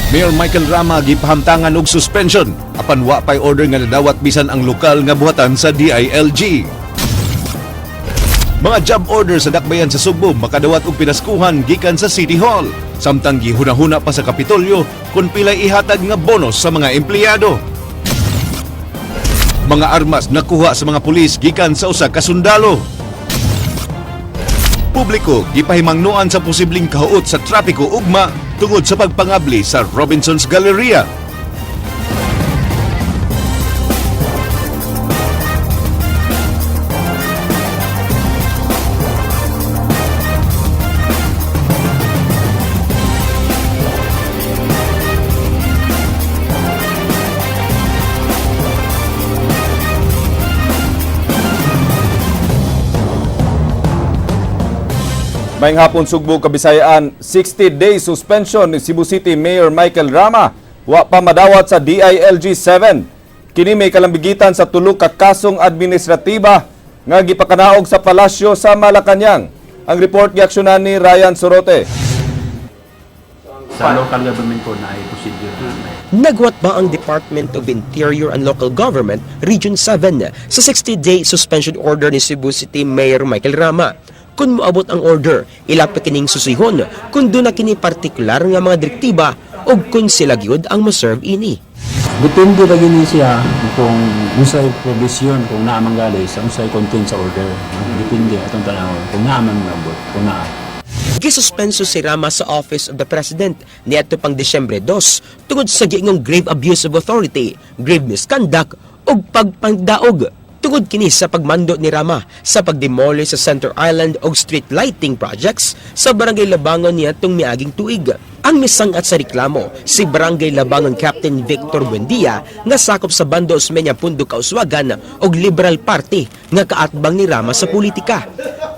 Mayor Michael Rama gipahamtangan og suspension apan wa pay order nga nadawat bisan ang lokal nga buhatan sa DILG. Mga job order sa dakbayan sa Sugbo makadawat og pinaskuhan gikan sa City Hall. Samtang gihuna-huna pa sa Kapitolyo kung pilay ihatag nga bonus sa mga empleyado. Mga armas nakuha sa mga pulis gikan sa usa ka sundalo. Publiko gipahimangnoan sa posibleng kahuot sa trapiko ugma tungod sa pagpangabli sa Robinson's Galleria. Maayong hapon, Sugbo, Kabisayaan. 60-day suspension ni Cebu City Mayor Michael Rama wa pa madawat sa DILG 7. Kini may kalambigitan sa tulo ka kasong administratiba nga gipakanaog sa palasyo sa Malacañang. Ang report giaksyonan ni Ryan Sorote. Sa local government po na ay procedure na. Nagwat ba ang Department of Interior and Local Government Region 7 sa 60-day suspension order ni Cebu City Mayor Michael Rama? Kung moabot ang order, ila pa kining susihon kung duna kini partikular nga mga direktiba o kung sila gyud ang mo-serve ini. Depende ra gyud ni siya kung unsay provision, kung naa man gali sa unsay content sa order. Depende atong tanawon kung naa man maabot, kung naa. Gisuspenso si Rama sa Office of the President niadto pang Disyembre 2 tungod sa giingong grave abuse of authority, grave misconduct ug pagpangdaog. Tungod kini sa pagmando ni Rama sa pagdemolish sa Center Island og street lighting projects sa Barangay Labangon niadtong miaging tuig. Ang misangat sa reklamo, si Barangay Labangon Captain Victor Buendia nga sakop sa Bando Osmeña Pundo Kauswagan og Liberal Party nga kaatbang ni Rama sa politika.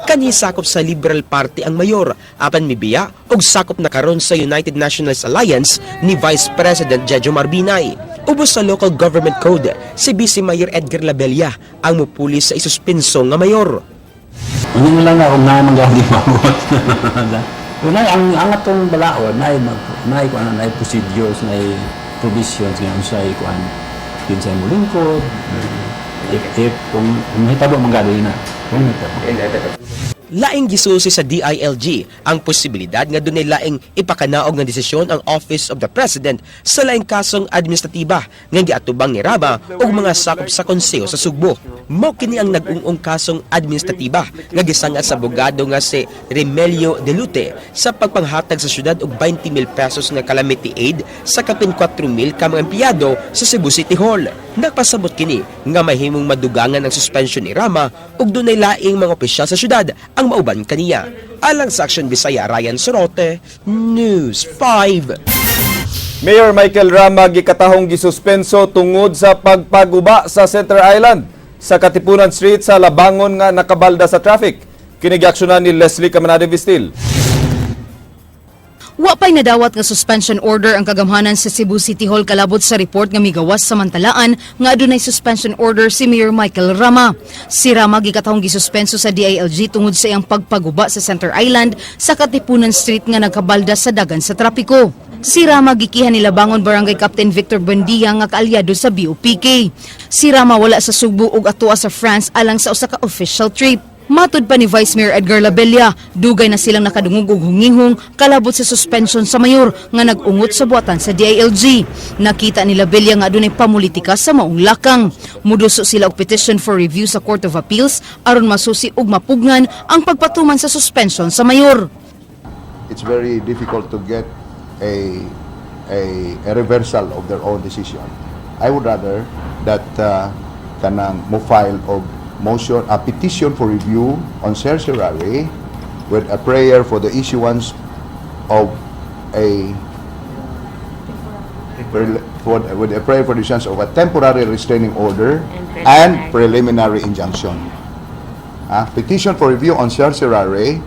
Kani sakop sa Liberal Party ang mayor apan mibiya og sakop na karon sa United Nationalist Alliance ni Vice President Jejomar Binay. Ubos sa Local Government Code, si Vice Mayor Edgar Labella ang mupuli sa isuspenso nga mayor. Unya na lang na kung naa man gali maabot. Unay ang atong balaod naay mag naay kuan, naay procedures, naay provisions nga unsay kuan, kinsay molingkod, if kung mahitabo man gali na, kung mahitabo. Laing gisusi sa DILG ang posibilidad nga dunay laing ipakanaog nga desisyon ang Office of the President sa laing kasong administratiba nga giatubang ni Rama ug mga sakop sa konseho sa Sugbo. Mao kini ang nag-ung-ung kasong administratiba nga gisangat sa abogado nga si Remelio De Lute sa pagpanghatag sa syudad og 20 mil pesos nga calamity aid sa kapin 4 mil ka mga empleyado sa Cebu City Hall. Nagpasabot kini nga mahimong madugangan ang suspension ni Rama ug dunay laing mga opisyal sa syudad ang mauban kaniya. Alang sa Action Bisaya, Ryan Sorote, News 5. Mayor Michael Rama gikatahong gisuspenso tungod sa pagpaguba sa Center Island sa Katipunan Street sa Labangon nga nakabalda sa traffic. Kini giaksyonan ni Leslie Camanade Vistil. Wa pa'y nadawat nga suspension order ang kagamhanan sa Cebu City Hall kalabot sa report nga migawas sa mantalaan nga adunay suspension order si Mayor Michael Rama. Si Rama gikatahong gisuspenso sa DILG tungod sa iyang pagpaguba sa Center Island sa Katipunan Street nga nagkabalda sa dagan sa trapiko. Si Rama gikihan ni Labangon Barangay Captain Victor Buendia nga kaalyado sa BOPK. Si Rama wala sa Sugbo ug atoa sa France alang sa usa ka official trip. Matud pa ni Vice Mayor Edgar Labella, dugay na silang nakadungog og hungihong kalabot sa suspension sa mayor nga nag-ungot sa buhatan sa DILG. Nakita ni Labella nga adunay pamulitika sa maong lakang. Muduso sila og petition for review sa Court of Appeals aron masusi ug mapugnan ang pagpatuman sa suspension sa mayor. It's very difficult to get a reversal of their own decision. I would rather that kanang mo file og motion, a petition for review on certiorari with a prayer for the issuance of a for, with a prayer for the issuance of a temporary restraining order and preliminary injunction. Petition for review on certiorari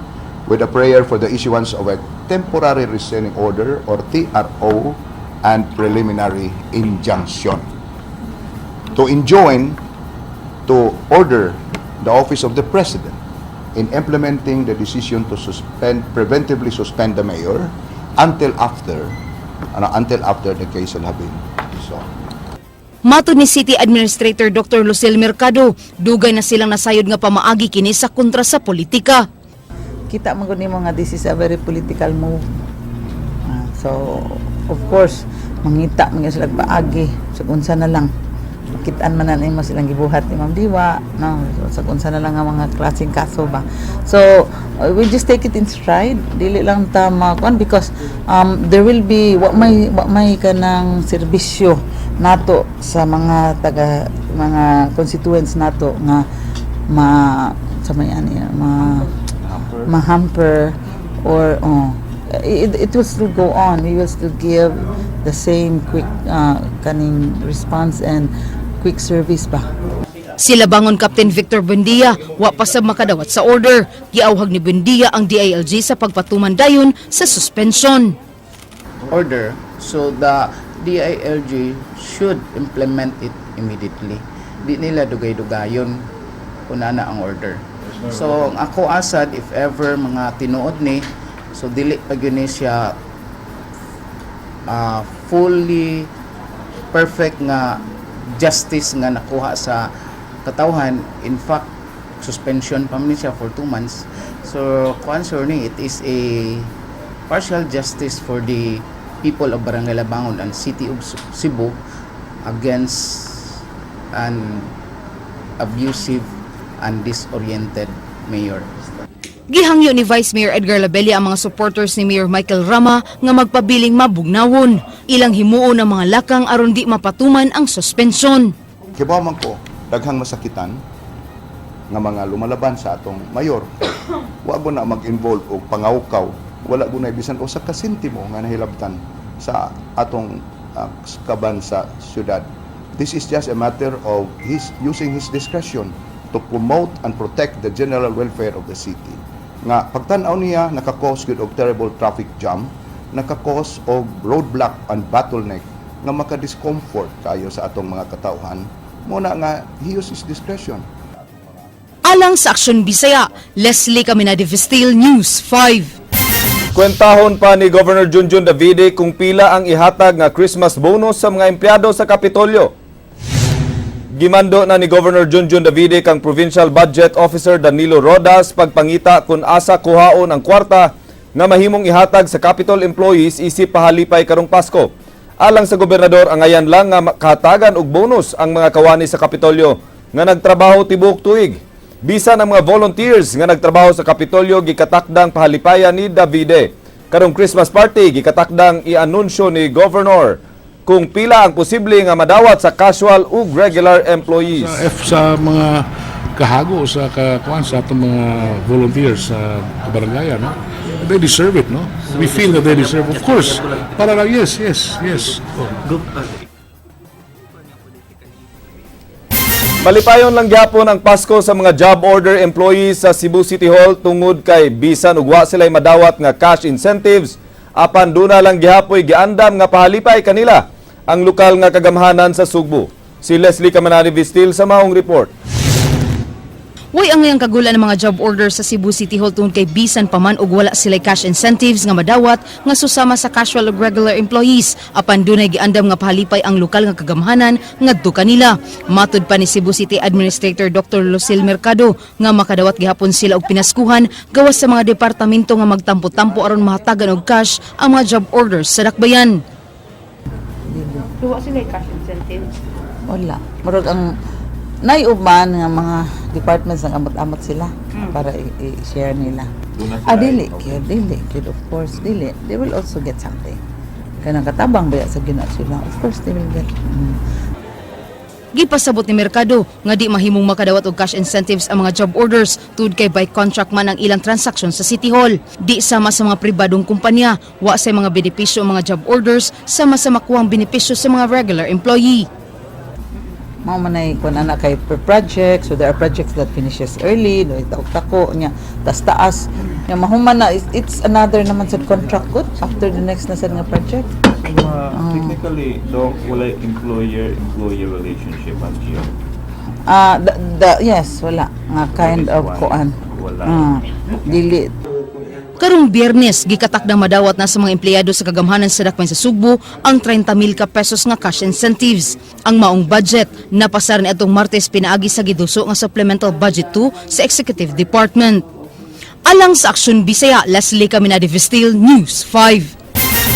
with a prayer for the issuance of a temporary restraining order or TRO and preliminary injunction. To enjoin, to order the Office of the President in implementing the decision to suspend, preventively suspend the mayor until after Ano, until after the case will have been resolved. Matod ni City Administrator Dr. Lucille Mercado, dugay na silang nasayod nga pamaagi kini sa kontra sa politika. Kita man gud nimo nga this is a very political move. Ah, so of course mangita man gyud sila paagi sa unsa na lang. Makitaan man na nimo silang gibuhat ni Ma'am Diwa, no? So, sa unsa na lang nga mga klaseng kaso ba. So we just take it in stride, dili lang ta makuan because there will be wa may kanang serbisyo nato sa mga taga mga constituents nato nga ma sa may ani ma ma-hamper or, oh, it will still go on. We will still give the same quick kaning response and quick service ba. Sila bangon Captain Victor Buendia, wa pa sa makadawat sa order. Giawhag ni Buendia ang DILG sa pagpatuman dayon sa suspension. Order, so the DILG should implement it immediately. Di nila dugay-dugayon kung na ang order. So ang ako asad, if ever mga tinuod ni, so dili pa gyud ni siya fully perfect nga justice nga nakuha sa katawhan. In fact, suspension pa man ni siya for 2 months. So kuan sure ni, it is a partial justice for the people of Barangay Labangon and City of Cebu against an abusive and disoriented mayor. Gihangyo ni Vice Mayor Edgar Labella ang mga supporters ni Mayor Michael Rama nga magpabiling mabugnawon. Ilang himuon ang mga lakang aron di mapatuman ang suspension. Kibaw man ko, daghang masakitan nga mga lumalaban sa atong mayor. Wa ko na mag-involve og pangawkaw. Wala ko na bisan usa ka sentimo nga nahilabtan sa atong kaban sa syudad. This is just a matter of his using his discretion to promote and protect the general welfare of the city. Nga pagtan-aw niya, naka-cause gyud og terrible traffic jam, naka-cause og roadblock and bottleneck nga maka-discomfort kayo sa atong mga katawhan. Mao na nga he used his discretion. Alang sa Aksyon Bisaya, Leslie Caminade Vestil, News 5. Kwentahon pa ni Governor Junjun Davide kung pila ang ihatag nga Christmas bonus sa mga empleyado sa Kapitolyo. Gimando na ni Governor Junjun Davide kang Provincial Budget Officer Danilo Rodas pagpangita kung asa kuhaon ang kwarta nga mahimong ihatag sa Capitol employees isip pahalipay karong Pasko. Alang sa gobernador, angayan lang nga kahatagan og bonus ang mga kawani sa Kapitolyo nga nagtrabaho tibuok tuig. Bisan ang mga volunteers nga nagtrabaho sa Kapitolyo, gikatakdang pahalipayan ni Davide. Karong Christmas party, gikatakdang ianunsyo ni Governor kung pila ang posible nga madawat sa casual ug regular employees. Sa F sa mga kahago sa kakuan sa atong mga volunteers sa kabarangayan, no? They deserve it, no? We feel that they deserve, of course, para lang, yes. Oh. Malipayon lang gyapon ang Pasko sa mga job order employees sa Cebu City Hall tungod kay bisan ug wa sila'y madawat nga cash incentives, apan duna lang gihapoy giandam nga pahalipay kanila ang lokal nga kagamhanan sa Sugbo. Si Leslie Camanani Vistil sa maong report. Way ang ngayang kagula ng mga job orders sa Cebu City Hall tungod kay bisan pa man og wala sila cash incentives nga madawat nga susama sa casual ug regular employees, apan dunay giandam nga pahalipay ang lokal nga kagamhanan ngadto kanila. Matud pa ni Cebu City Administrator Dr. Lucille Mercado nga makadawat gihapon sila og pinaskuhan gawas sa mga departamento nga magtampo-tampo aron mahatagan og cash ang mga job orders sa dakbayan. Duwa sila cash incentives. Wala. Murag ang naiuban nga mga departments, nag-amot-amot sila para i-share nila. Ah, dili gyud, dili gyud, of course, dili. They will also get something. Kanang katabang ba sa gina sila? Of course they will get. Gipasabot ni Mercado nga di mahimong makadawat og cash incentives ang mga job orders tungod kay by contract man ang ilang transaksyon sa City Hall. Di sama sa mga pribadong kumpanya, wa sa mga benepisyo ang mga job orders sama sa makuhang benepisyo sa mga regular employee. Mao man ay kuan ana kay per project, so there are projects that finishes early, do taok tako nya tas taas nya mahuman na, it's another naman sa contract good after the next na sad nga project. So, technically, dong wala employer-employee relationship ang GO. Ah, the yes, wala nga kind That is of why kuan. wala. Dili. Karong Biyernes, gikatakdang madawat na sa mga empleyado sa kagamhanan sa Dakbayan sa Sugbo ang 30 mil ka pesos nga cash incentives. Ang maong budget napasar ni atong Martes pinaagi sa giduso nga Supplemental Budget 2 sa Executive Department. Alang sa Aksyon Bisaya, Leslie Caminade Vestil, News 5.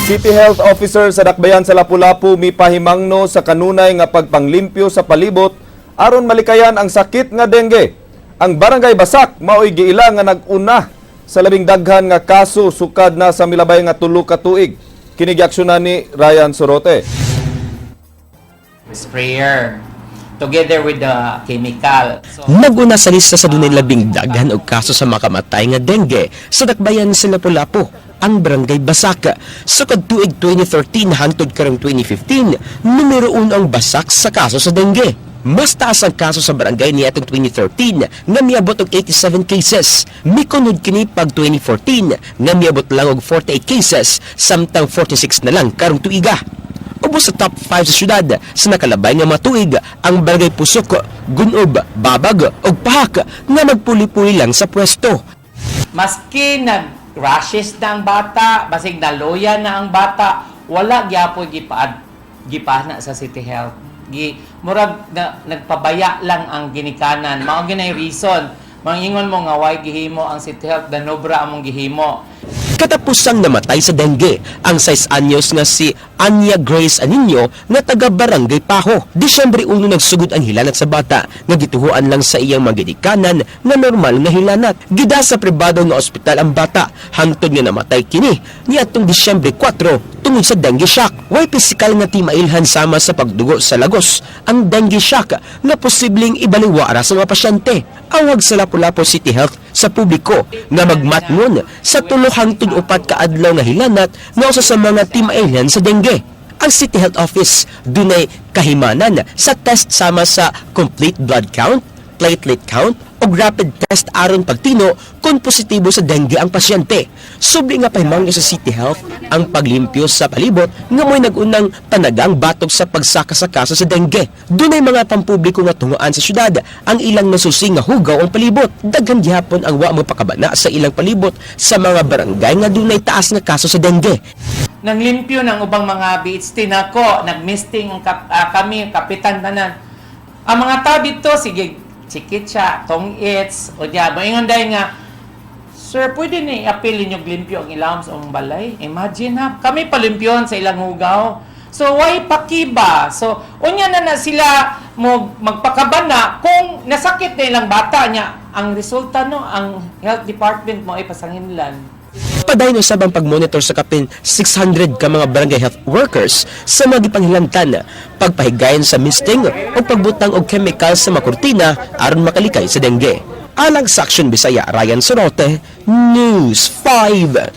City Health Officer sa Dakbayan sa Lapu-Lapu mipahimangno sa kanunay nga pagpanglimpyo sa palibot aron malikayan ang sakit nga dengue. Ang Barangay Basak maoy giila nga nag-una sa labing daghan nga kaso sukad na sa milabay nga 3 ka tuig. Kini giaksyonan ni Ryan Sorote. Sprayer together with the chemical. So, Nag-una sa lista sa dunay labing daghan og kaso sa makamatay nga dengue sa Dakbayan sa Lapu-Lapu, ang Barangay Basak. Sukad tuig 2013 hangtod karong 2015, numero 1 ang Basak sa kaso sa dengue. Mas taas ang kaso sa barangay niadtong 2013 nga miabot og 87 cases. Mikunod kini pag 2014 nga miabot lang og 48 cases, samtang 46 na lang karong tuiga. Ubos sa top 5 sa syudad sa nakalabay nga mga tuig ang Barangay Pusok, Gunob, Babag ug Pahak nga magpuli-puli lang sa pwesto. Maski nag-rashes na ang bata, basig naluya na ang bata, wala gyapoy gipaad gipana sa City Health. Gi murag na, nagpabaya lang ang ginikanan. Mao ginay reason. Mangingon mo nga way gihimo ang City Health, danobra among gihimo. Katapusang namatay sa dengue ang 6 anyos nga si Anya Grace Aninyo nga taga Barangay Paho. Disyembre 1 nagsugod ang hilanat sa bata nga gituhuan lang sa iyang mga ginikanan nga normal nga hilanat. Gida sa pribado nga ospital ang bata hangtod nga namatay kini niadtong Disyembre 4 tungod sa dengue shock. Way pisikal nga timailhan sama sa pagdugo sa lagos ang dengue shock nga posibleng ibaliwara sa mga pasyente. Awag sa Lapu-Lapu City Health sa publiko nga magmatngon sa 3 hangtod 4 ka adlaw nga hilanat nga usa sa mga timailhan sa dengue. Ang City Health Office dunay kahimanan sa test sama sa complete blood count, platelet count o rapid test aron pagtino kung positibo sa dengue ang pasyente. Subli nga pahimangno sa City Health ang paglimpyo sa palibot nga mo'y nag-unang panagang batok sa pagsaka sa kaso sa dengue. Dunay mga pampubliko nga tunguan sa syudad ang ilang nasusi nga hugaw ang palibot. Daghan gihapon ang wa mapakabana sa ilang palibot sa mga barangay nga dunay taas nga kaso sa dengue. Nanglimpyo ng ubang mga BHT nako, nagmisting ang kami, kapitan tanan. Ang mga tao dito, sige, chikicha, tong-its, o diya, moingon dahil nga, "Sir, pwede ni i-appeal ninyo limpyo ang ilawom sa umong balay?" Imagine ha, kami palimpyon sa ilang hugaw. So, why pakiba? So, unya na na sila mo magpakabana kung nasakit na ilang bata niya. Ang resulta no, ang health department mo ay pasanginlan. Padayon usab ang pagmonitor sa kapin 600 ka mga barangay health workers sa mga gipanghilantan, pagpahigayon sa misting o pagbutang og chemical sa mga kurtina aron makalikay sa dengue. Alang sa Aksyon Bisaya, Ryan Sorote, News 5.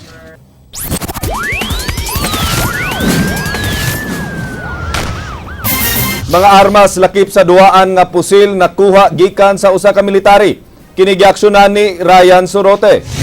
Mga armas lakip sa duwaan nga pusil nakuha gikan sa usa ka military. Kini giaksyonan ni Ryan Sorote.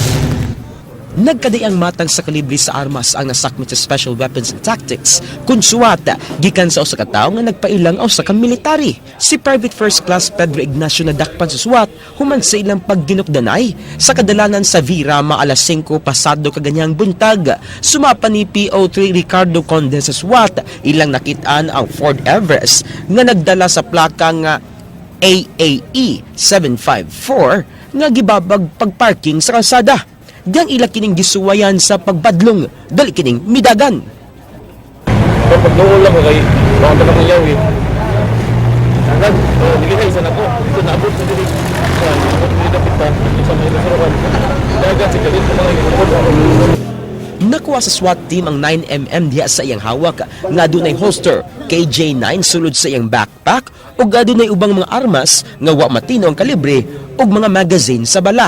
Nagkadayang matang sa kalibre sa armas ang nasakmit sa Special Weapons and Tactics kun SWAT gikan sa usa ka tawo nga nagpailang usa ka military. Si Private First Class Pedro Ignacio nadakpan sa SWAT human sa ilang pagginukdanay sa kadalanan sa V. Rama alas 5 pasado kaganyang buntag. Sumapa ni PO3 Ricardo Conde sa SWAT, ilang nakitaan ang Ford Everest nga nagdala sa plaka nga AAE 754 nga gibabag pagparking sa kalsada. Diyang ila kining gisuwayan sa pagbadlong, dali kining midagan. Pagduol lang ko kay baka ka akong yawi. Agad, oh, dili na isa na ko. Ito naabot sa dili. Sa naabot dili dapat pa sa may rasuran. Dagat sa galit mga inukod. Nakuha sa SWAT team ang 9 mm diha sa iyang hawak nga adunay holster, KJ9 sulod sa iyang backpack ug adunay ubang mga armas nga wa matino ang kalibre ug mga magazine sa bala.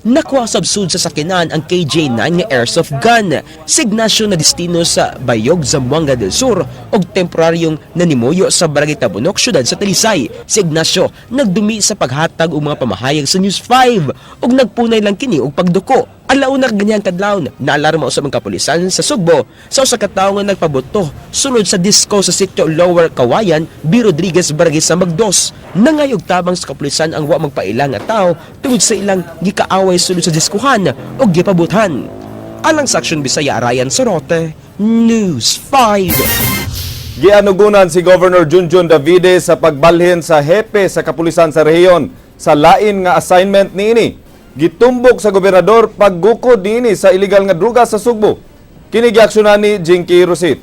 Nakuha sa sud sa sakinan ang KJ9 nga airsoft gun. Si Ignacio na destino sa Bayog, Zamboanga del Sur ug temporaryong nanimuyo sa Barangay Tabunok, syudad sa Talisay. Si Ignacio nagdumi sa paghatag og mga pamahayag sa News 5 ug nagpunay lang kini og pagduko. Alauna ganyang kadlawon, naalarma usab ang kapulisan sa Sugbo sa usa ka tawo nga nagpabuto sulod sa disco sa sitio Lower Kawayan, B. Rodriguez, Barangay Sambag 2. Nangayog tabang sa kapulisan ang wa magpaila nga tawo tungod sa ilang gikaaway sulod sa diskuhan ug gipabuthan. Alang sa Aksyon Bisaya, Ryan Sorote, News 5. Gianugunan si Governor Junjun Davide sa pagbalhin sa hepe sa kapulisan sa rehiyon sa lain nga assignment niini. Gitumbok sa gobernador paggukod niini sa illegal nga druga sa Sugbo. Kini giaksyonan ni Jinky Rosit.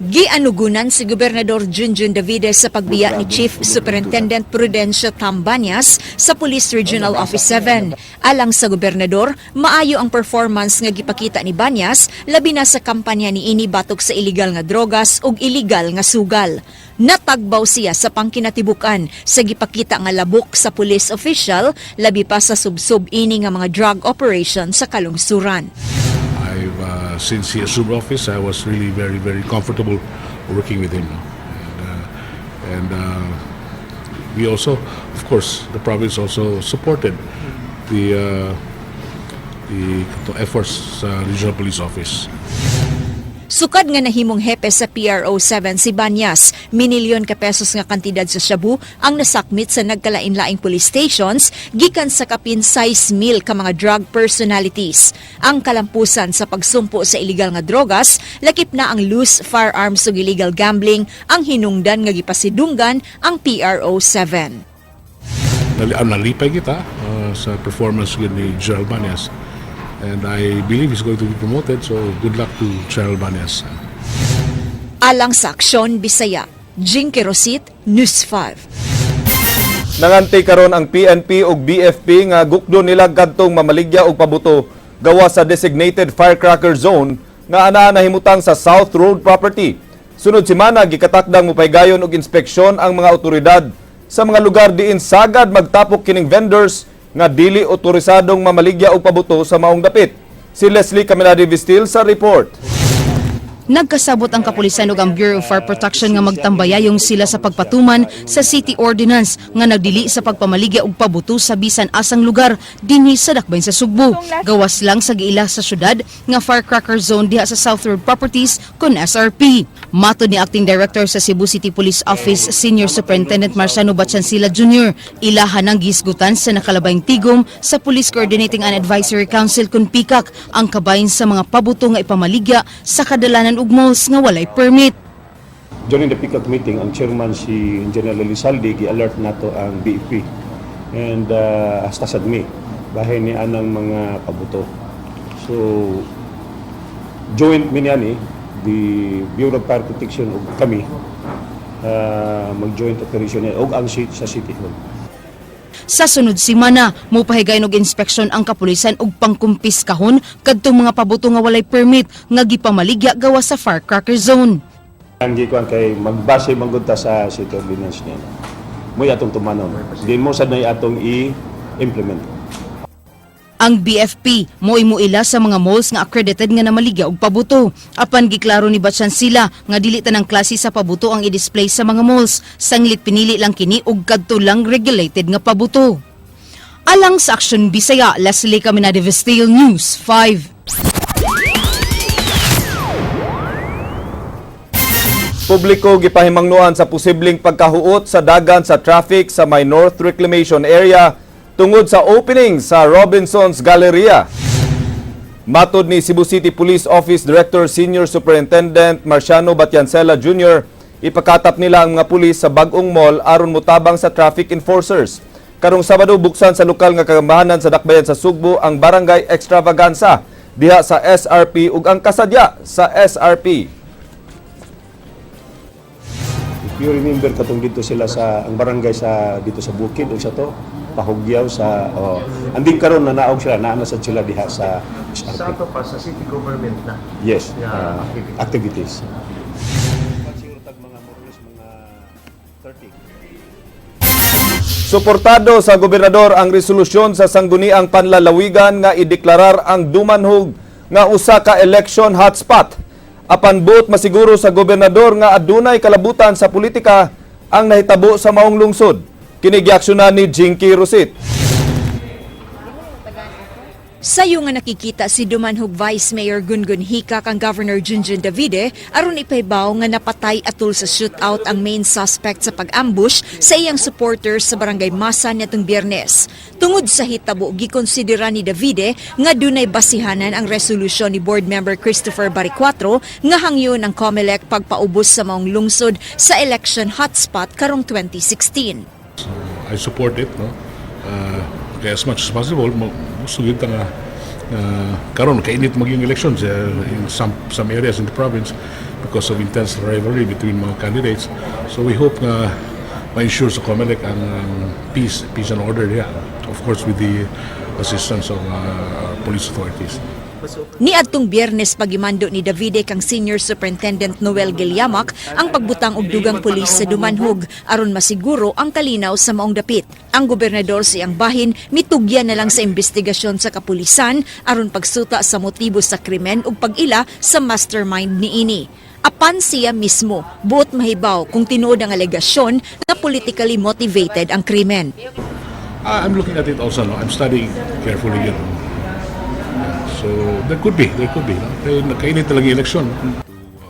Gianugunan si Gobernador Junjun Davide sa pagbiya ni Chief Superintendent Prudencio Tambanyas sa Police Regional Office 7. Alang sa gobernador, maayo ang performance nga gipakita ni Banyas labi na sa kampanya niini batok sa illegal nga drogas ug illegal nga sugal. Natagbaw siya sa pangkinatibukan sa gipakita nga labok sa police official, labi pa sa subsob ini nga mga drug operation sa kalungsuran. Since he assumed office, I was really very, very comfortable working with him, no? And we also, of course, the province also supported the efforts sa Regional Police Office. Sukad nga nahimong hepe sa PRO 7 si Banyas, minilyon ka pesos nga kantidad sa shabu ang nasakmit sa nagkalain-laing police stations gikan sa kapin 6 mil ka mga drug personalities. Ang kalampusan sa pagsumpo sa illegal nga drogas, lakip na ang loose firearms ug illegal gambling ang hinungdan nga gipasidunggan ang PRO 7. Nalipay kita sa performance gyud ni General Banyas. And I believe he's going to be promoted, so good luck to General Banyas. Alang sa Aksyon Bisaya, Jinky Rosit, News 5. Nangante karon ang PNP ug BFP nga gukdo nila kadtong mamaligya og pabuto gawa sa designated firecracker zone nga anaa nahimutang sa South Road property. Sunod semana, gikatakdang mupaygayon og inspeksyon ang mga otoridad sa mga lugar diin sagad magtapok kining vendors nga dili otorisadong mamaligya og pabuto sa maong dapit. Si Leslie Caminade Vistil sa report. Nagkasabot ang kapulisan ug ang Bureau of Fire Protection nga magtambayayong sila sa pagpatuman sa City Ordinance nga nagdili sa pagpamaligya og pabuto sa bisan asang lugar dinhi sa dakbayan sa Sugbo. Gawas lang sa giila sa syudad nga firecracker zone diha sa South Road Properties kon SRP. Matod ni Acting Director sa Cebu City Police Office Senior Superintendent Marciano Bachancila Jr., ilahan ang gihisgutan sa nakalabayng tigom sa Police Coordinating and Advisory Council kun PCAC ang kabahin sa mga pabuto nga ipamaligya sa kadalanan ug malls nga walay permit. During the PCAC meeting, ang chairman si General Elizalde, gi-alert nato ang BFP and hasta sad mi bahin ni anang mga pabuto. So joint mi niani, the Bureau of Fire Protection ug kami, mag-joint operation niya ug ang sa City Hall. Sa sunod semana, mopahigayon og inspeksyon ang kapulisan og pangkumpiskahon kadtong mga pabuto nga walay permit nga gipamaligya gawas sa firecracker zone. Ang gikuan kay magbase man gud ta sa city ordinance niya. Mo'y atong tumanon. Din mo sad na atong i-implement. Ang BFP mo'y muila sa mga malls nga accredited nga namaligya og pabuto. Apan giklaro ni Bachansila nga dili tanang klase sa pabuto ang i-display sa mga malls. Sanglit pinili lang kini og kadto lang regulated nga pabuto. Alang sa Aksyon Bisaya, Leslie Caminade Vestil, News 5. Publiko gipahimangnuan sa posibleng pagkahuot sa dagan sa traffic sa may North Reclamation Area tungod sa opening sa Robinson's Galleria. Matod ni Cebu City Police Office Director Senior Superintendent Marciano Batiancela Jr., ipakatap nila ang mga pulis sa bagong mall aron mutabang sa traffic enforcers. Karong Sabado, buksan sa lokal nga kagamhanan sa dakbayan sa Sugbo ang Barangay Extravaganza diha sa SRP ug ang kasadya sa SRP. If you remember, katong dito sila sa ang barangay sa dito sa bukid o sa to pahugyaw sa, oh, andin karon nanaog sila, naa na sad sila diha sa SRP. Sa ato pa sa city government na. Yes, Yeah, activities. Activities. Siguro tag mga more or less mga 30. Suportado sa gobernador ang resolusyon sa Sangguniang Panlalawigan nga ideklarar ang Dumanhog nga usa ka election hotspot. Apan buot masiguro sa gobernador nga adunay kalabutan sa politika ang nahitabo sa maong lungsod. Kini giaksyonan ni Jinky Rosit. Sayo nga nakikita si Dumanhog Vice Mayor Gungun Hika kang Governor Junjun Davide aron ipahibaw nga napatay atul sa shootout ang main suspect sa pag-ambush sa iyang supporters sa Barangay Masa nitong Biyernes. Tungod sa hitabo, gikonsidera ni Davide nga dunay basihanan ang resolusyon ni Board Member Christopher Baricuatro nga hangyon ang COMELEC pagpaubos sa maong lungsod sa election hotspot karong 2016. I support it, no? Kaya as much as possible, gusto kita nga karon kainit maging elections in some areas in the province because of intense rivalry between mga candidates. So we hope nga ma-ensure sa COMELEC ang peace and order diha. Of course, with the assistance of police authorities. Niadtong Biyernes, pagimando ni Davide kang Senior Superintendent Noel Gilyamak ang pagbutang og dugang pulis sa Dumanhog aron masiguro ang kalinaw sa maong dapit. Ang gobernador, sa iyang bahin, mitugyan na lang sa investigasyon sa kapulisan aron pagsuta sa motibo sa krimen ug pag-ila sa mastermind niini. Apan siya mismo, buot mahibaw kung tinuod ang alegasyon na politically motivated ang krimen. I'm looking at it also, no? I'm studying carefully. Yeah, so there could be, no? Kaya kainit talaga yung eleksyon.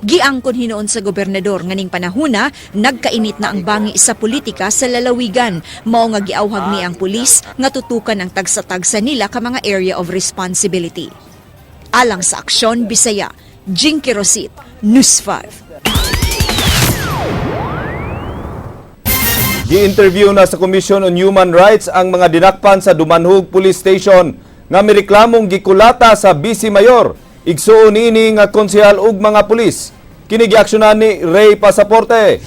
Giangkon hinuon sa gobernador nga ning panahuna nagkainit na ang bangi sa politika sa lalawigan. Mao nga giawhag niya ang pulis nga tutukan ang tagsa-tagsa nila ka mga area of responsibility. Alang sa Aksyon Bisaya, Jinky Rosit, News 5. Gi-interview na sa Commission on Human Rights ang mga dinakpan sa Dumanhug Police Station nga mireklamong gikulata sa Vice Mayor. Igsuon niini nga konsehal ug mga pulis. Kini giaksyonan ni Ray Pasaporte.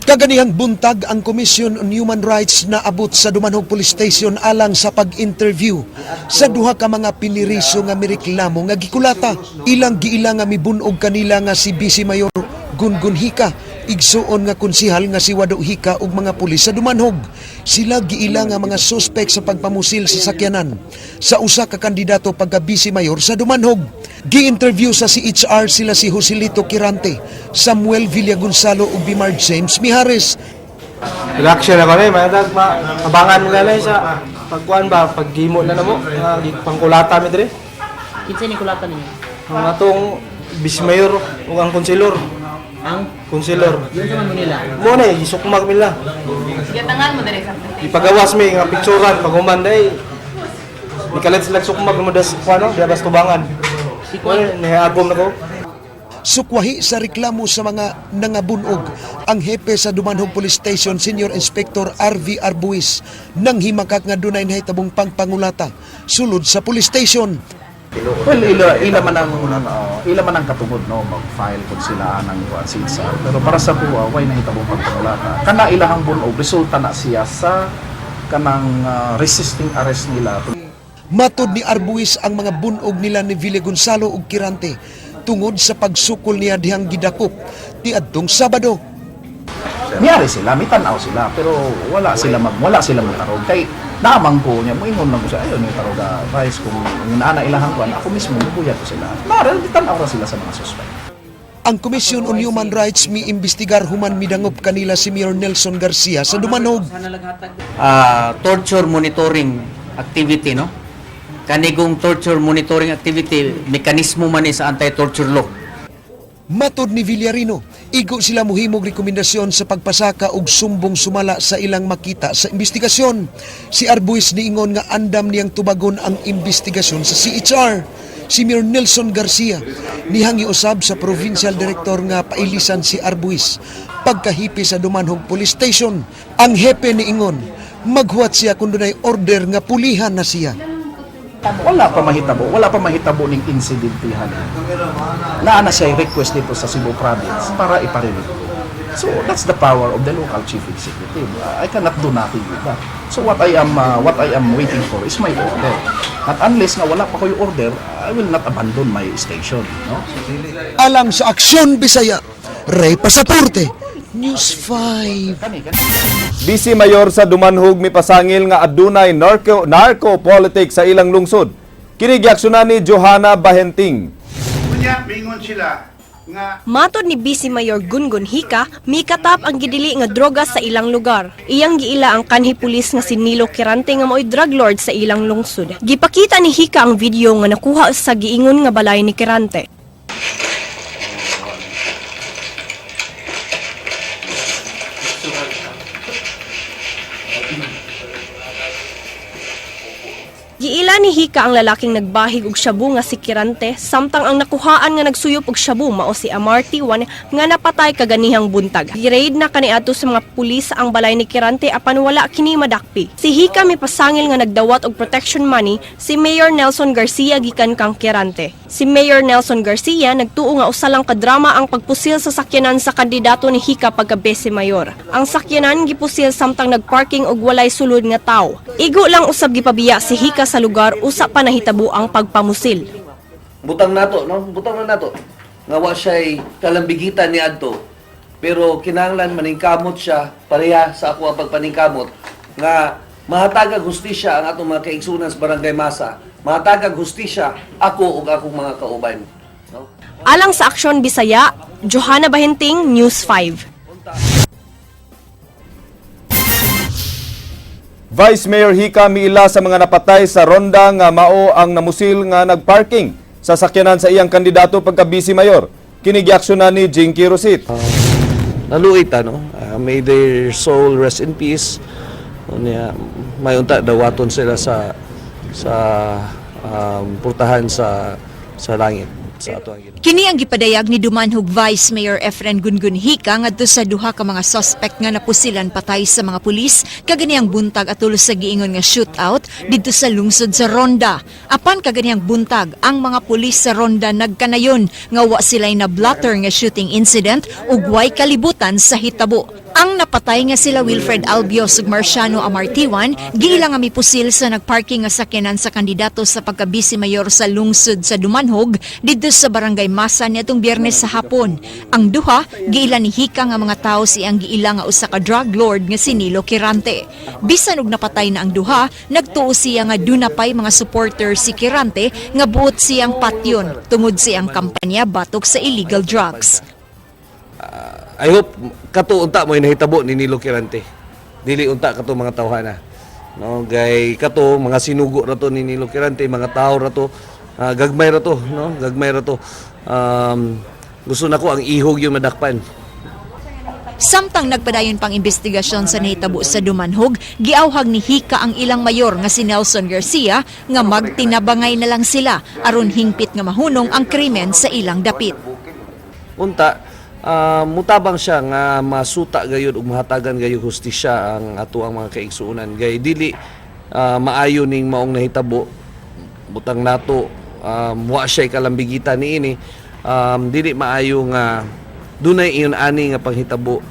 Kaganihang buntag, ang Commission on Human Rights na abot sa Dumanhog Police Station alang sa pag-interview sa duha ka mga piniriso nga mireklamo nga gikulata. Ilang giila nga mibunog kanila nga si Vice Mayor Gungun Hika, igsuon nga konsihal nga si Wado Hika ug mga pulis sa Dumanhog. Sila giila nga mga suspek sa pagpamusil sa sakyanan sa usa ka kandidato pagka Vice Mayor sa Dumanhog. Gi-interview sa CHR sila si Joselito Quirante, Samuel Villagonzalo ug Bimar James Mijares. Reaction na kami, mga ma abangan mo ganay sa pagkuan ba, paghimo na namo, pangkulata mi dire. Kinsa ni kulata ninyo? Ang atong vice mayor ug ang konselor. Ang konselor. Yun sa man mo nila. Mo na gisukmag nila. Gitangan mo diri sa Ipagawas mi nga picturean pag human day. Nikalit sila sukmag mo das kuano, diabas tubangan. Si Mo niagom na ko. Sukwahi sa reklamo sa mga nangabunog, ang hepe sa Dumanhog Police Station, Senior Inspector RV Arbuis, nang himakak nga dunay nahitabong pangpangulata sulod sa police station. Well, ila man ang katungod, no, mag-file kung sila ng kuan CHR. Pero para sa kuha, way nahitabong pagpangulata. Kana ilahang bunog, resulta na siya sa kanang resisting arrest nila. Matod ni Arbuis, ang mga bunog nila ni Villa Gonzalo ug Quirante tungod sa pagsukol niya dihang gidakop niadtong Sabado. Miyari sila, mitanaw sila, pero wala sila magtarog kay naamang ko niya moingon lang ko siya ayon ni tarog, vice, kung naa na ilahang kuan, ako mismo mubuyag ko sila. Mara mitanaw ra sila sa mga suspect. Ang Commission on Human Rights mi-imbestigar human midangop kanila si Mayor Nelson Garcia sa Dumanhog. Torture monitoring activity, no? Kanigong torture monitoring activity, mekanismo man ni sa anti-torture law. Matod ni Villarino, igo sila muhimog rekomendasyon sa pagpasaka og sumbong sumala sa ilang makita sa investigasyon. Si Arbuis niingon nga andam niyang tubagon ang investigasyon sa CHR. Si Mayor Nelson Garcia nihangyo usab sa provincial director nga pailisan si Arbuis pagkahipi sa Dumanhog Police Station. Ang hepe niingon, maghuwat siya kung dunay order nga pulihan na siya. Wala pa mahitabo ning incident diha. Naa na siya request dito sa Cebu Province para iparelate. So that's the power of the local chief executive. I cannot do nothing with that. So what I am waiting for is my order. At unless nga wala pa ko'y order, I will not abandon my station, no? Alang sa Aksyon Bisaya, Ray Pasaporte, News 5. Vice Mayor sa Dumanhug mipasangil nga adunay narco politics sa ilang lungsod. Kini giaksyonan ni Johanna Bahenting. Kunya, mingon sila nga Matod ni Vice Mayor Gungun Hika, mikatap ang gidili nga droga sa ilang lugar. Iyang giila ang kanhi pulis nga si Nilo Quirante nga maoy drug lord sa ilang lungsod. Gipakita ni Hika ang video nga nakuha sa giingon nga balay ni Quirante. Giila ni Hika ang lalaking nagbahig og shabu nga si Quirante samtang ang nakuhaan nga nagsuyop og shabu mao si Amar Tiwan nga napatay kaganihang buntag. Giraid na kaniadto sa mga pulis ang balay ni Quirante apan wala kini madakpi. Si Hika mipasangil nga nagdawat og protection money si Mayor Nelson Garcia gikan kang Quirante. Si Mayor Nelson Garcia nagtuo nga usa lang ka drama ang pagpusil sa sakyanan sa kandidato ni Hika pagka bise mayor. Ang sakyanan gipusil samtang nagparking og walay sulod nga tawo. Igo lang usab gipabiya si Hika sa lugar usa pa nahitabo ang pagpamusil. Butang nato, no? Butang na nato. Nga wa siya'y kalambigitan ni adto. Pero kinahanglan maningkamot siya pareha sa ako ang pagpaningkamot nga mahatagag hustisya ang atong mga kaigsunan sa Barangay Masa. Mahatagag hustisya ako ug akong mga kauban. No? Alang sa Aksyon Bisaya, Johanna Bahinting, News 5. Vice Mayor Hika miila sa mga napatay sa ronda nga mao ang namusil nga nagparking sa sakyanan sa iyang kandidato pagka vice mayor. Kini giaksyonan ni Jinky Rosit. Naluit ano, may their soul rest in peace. Unya may unta dawaton sila sa purtahan sa langit sa ato ang Ginoo. Kini ang gipadayag ni Dumanhog Vice Mayor Efren Gungun Hika ngadto sa duha ka mga suspect nga napusilan patay sa mga pulis kaganiyang buntag atol sa giingon nga shootout didto sa lungsod sa Ronda. Apan kaganiyang buntag ang mga pulis sa Ronda nagkanayon nga wa sila'y na blotter nga shooting incident ug way kalibutan sa hitabo. Ang napatay nga sila Wilfred Albios ug Marciano Amartiwan giila nga mipusil sa nagparking nga sakyanan sa kandidato sa pagka-vice mayor sa lungsod sa Dumanhog didto sa Barangay Masa niadtong Biyernes sa hapon. Ang duha giila ni Hika nga mga tawo siyang giila nga usa ka drug lord nga si Nilo Quirante. Bisan og napatay na ang duha, nagtuo siya nga duna pay mga supporter si Quirante nga buot siyang patyon tungod siyang kampanya batok sa illegal drugs. I hope kato unta mo nahitabo ni Nilo Quirante. Dili unta kato mga tawhana. No, gay kato mga sinugo ra to ni Nilo Quirante, mga tao ra to, gagmay ra to, no? Gagmay ra to. Gusto nako ang ihog yung madakpan. Samtang nagpadayon pang investigasyon sa nahitabo sa Dumanhog, giawhag ni Hika ang ilang mayor nga si Nelson Garcia nga magtinabangay na lang sila aron hingpit nga mahunong ang krimen sa ilang dapit. Unta mutabang siya nga masuta gayud ug mahatagan gayud hustisya ang ato ang mga kaigsuonan gay dili maayo ning maong nahitabo. Butang nato wa siya kalambigitan niini, dili maayo nga dunay iyon ani nga panghitabo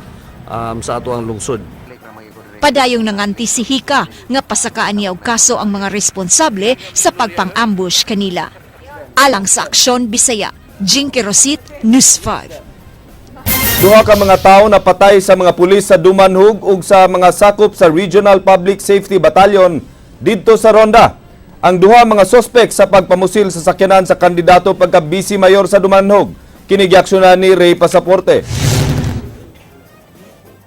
sa ato ang lungsod. Padayong nanganti si Hika nga pasakaan niya og kaso ang mga responsable sa pagpang-ambush kanila. Alang sa Aksyon Bisaya, Jinky Rosit, News 5. Duha ka mga tawo napatay sa mga pulis sa Dumanhug ug sa mga sakop sa Regional Public Safety Battalion didto sa Ronda. Ang duha mga sospek sa pagpamusil sa sakyanan sa kandidato pagka vice mayor sa Dumanhug. Kini giaksyonan ni Ray Pasaporte.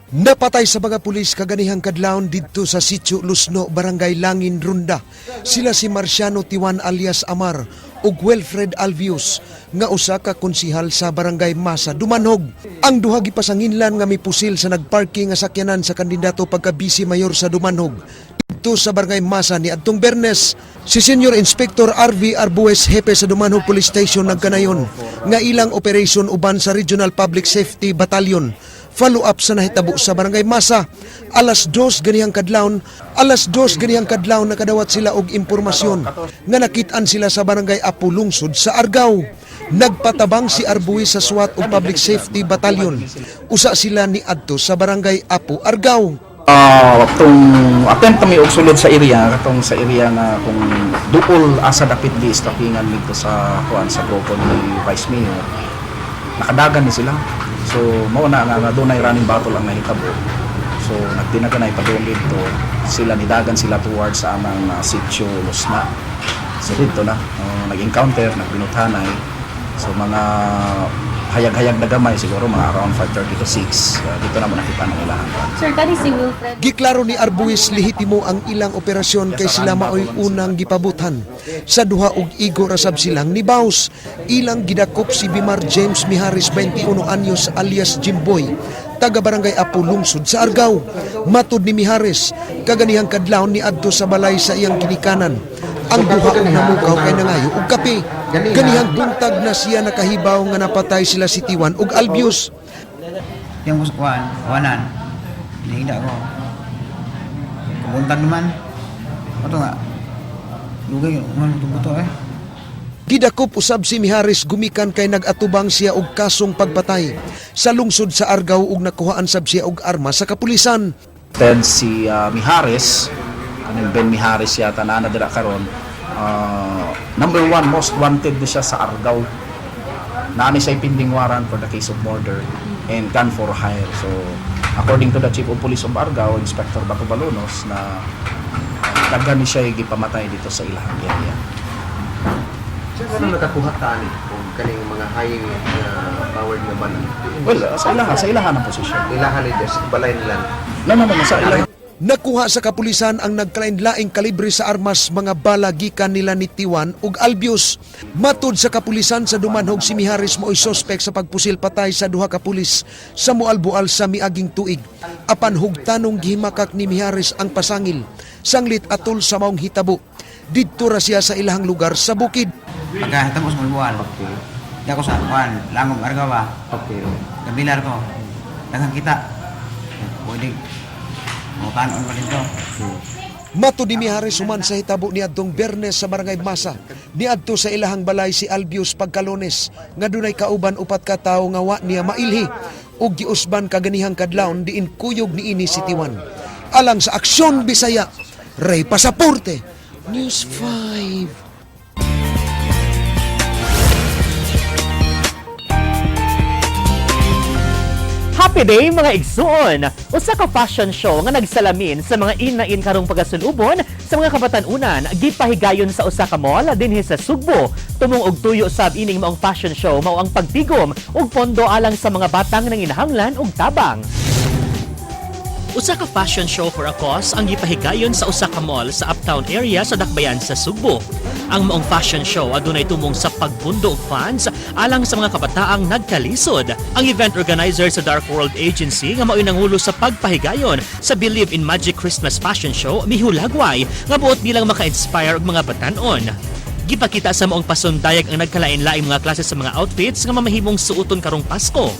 Napatay sa mga pulis kaganihang kadlawon didto sa Sitio Lusno, Barangay Langin, Runda. Sila si Marciano Tiwan alias Amar ug Wilfred Alvius nga usa ka konsihal sa Barangay Masa, Dumanhog. Ang duha gipasanginlan nga mipusil sa nagparking nga sakyanan sa kandidato pagka vice mayor sa Dumanhog didto sa Barangay Masa ni adtong Bernes. Si Senior Inspector RV Arbues, hepe sa Dumanhog Police Station, nagkanayon nga ilang operation uban sa Regional Public Safety Battalion follow up sa nahitabo sa Barangay Masa. 2:00 ganihang kadlawon, 2:00 ganihang kadlawon nakadawat sila og impormasyon nga nakit-an sila sa Barangay Apo Lungsod sa Argao. Nagpatabang si Arbuis sa SWAT ug Public Safety Battalion. Usa sila ni adto sa Barangay Apo, Argao. Tong attempt kami og sulod sa area katong sa area nga kung duol asa dapit di istrakingan dito sa kuan sa grupo ni Vice Mayor, nakadagan ni sila. So mao na nga dunay running battle ang nahitabo. So nagtinaganay padung dito sila, nidagan sila towards sa amang sitio Lusna. So dito na nag-encounter, nagbinuthanay. So mga Hayag-hayag na gamay, siguro mga around 5:30 to 6. Dito na mo nakita ng ilahan. Sir, kani si Wilfred. Giklaro ni Arbuis lehitimo ang ilang operasyon kay sila maoy unang gipabuthan. Sa duha og igo rasab silang ni Baus. Ilang gidakop si Bimar James Miharis, 21 anyos, alias Jimboy, taga Barangay Apo, lungsod sa Argao. Matud ni Mihares, kaganihang kadlawon ni adto sa balay sa iyang ginikanan ang duha og namukaw kay nangayo og kape. Ganihang buntag na siya nakahibaw nga napatay sila si Tiwan ug Albius. Yung kuan, kuanan. Hinihida ko. Kubuntag naman. Ato nga. Lugay, man itong buto eh. Gidakop usab si Mihares gumikan kay nag-atubang siya og kasong pagpatay sa lungsod sa Argao ug nakuhaan sab siya og arma sa kapulisan. Then si Mihares, kaning Ben Mihares yata na na dira karon, number one most wanted na siya sa Argao. Naa ni siya pending warrant for the case of murder and gun for hire. So, according to the Chief of Police of Argao, Inspector Bato Balonos, na daghan ni siya gipamatay dito sa ilahang area. Sir, ano nakakuha ta ni kung kaning mga high powered nga bala? Well, sa ilahan ang posisyon. Ilahan ni sa balay nila. No, sa ilahan. Nakuha sa kapulisan ang nagkalain-laing kalibre sa armas, mga bala gikan nila ni Tiwan ug Albius. Matud sa kapulisan sa Dumanhog, si Mihares mao'y sospek sa pagpusil patay sa duha ka pulis sa Moalboal sa miaging tuig. Apan hugtanong gihimakak ni Mihares ang pasangil sanglit atol sa maong hitabo. Didto ra siya sa ilahang lugar sa bukid. Pagka tapos mulbuan. Okay. Di ako sa kuan, Langom Argao ba? Okay. Kabilar ko. Daghang kita. Pwede. Mo kanon pa dito. Matud ni Mihares, human sa hitabo niadtong Biyernes sa Barangay Masa, niadto sa ilahang balay si Albius pagkalunes nga dunay kauban upat ka tawo nga wa niya mailhi ug giusban kaganihang kadlawon diin kuyog niini si Tiwan. Alang sa Aksyon Bisaya, Ray Pasaporte, News 5. Happy day, mga igsuon! Usa ka fashion show nga nagsalamin sa mga inain karong pagasulubon sa mga kabatan-unan gipahigayon sa usa ka mall dinhi sa Sugbo. Tumong og tuyo sab ining maong fashion show mao ang pagtigom og pondo alang sa mga batang nanginahanglan og tabang. Usa ka fashion show for a cause ang gipahigayon sa usa ka mall sa Uptown area sa Dakbayan sa Sugbo. Ang maong fashion show adunay tumong sa pagbundo og funds alang sa mga kabataang nagkalisod. Ang event organizer sa Dark World Agency nga mao'y nangulo sa pagpahigayon sa Believe in Magic Christmas Fashion Show mihulagway nga buot nilang maka-inspire og mga batan-on. Gipakita sa maong pasundayag ang nagkalain-laing mga klase sa mga outfits nga mamahimong suoton karong Pasko.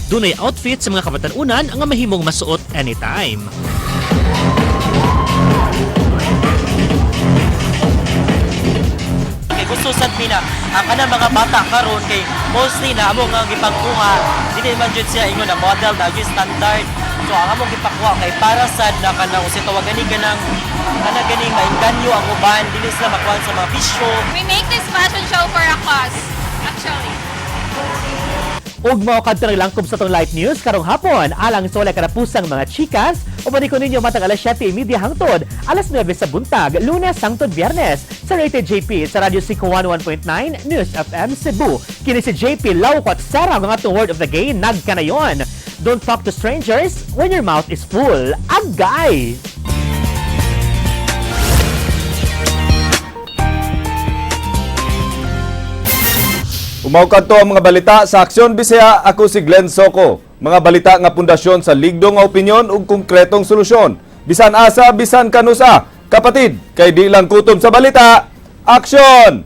Dunay outfit sa mga kabatan-unan nga mahimong masuot anytime. Kay gusto sad mi na ang kanang mga bata karon kay mostly na amo nga gipangkuha dili man jud siya ingon na model na jud standard. So ang among gipakuha kay para sad na kanang unsay tawag gani, kanang kana ganing maengganyo ang uban, dili sila makuha sa mga bisyo. We make this fashion show for a cause, actually. Ug mao kadto naglangkob sa tong live news karong hapon alang sa walay karapusang mga chikas. Uban ko ninyo matag alas 7:30 hangtod alas 9 sa buntag, Lunes hangtod Biyernes, sa Rated JP sa Radyo 511.9 News FM Cebu. Kini si JP Lawkot Sarah ang atong word of the day nagkanayon. Don't talk to strangers when your mouth is full. Agay! Umaw kadto ang mga balita sa Aksyon Bisaya, ako si Glenn Soco. Mga balita nga pundasyon sa ligdo nga opinyon ug konkretong solusyon. Bisan asa, bisan kanusa. Kapatid, kay di lang kutob sa balita. Aksyon!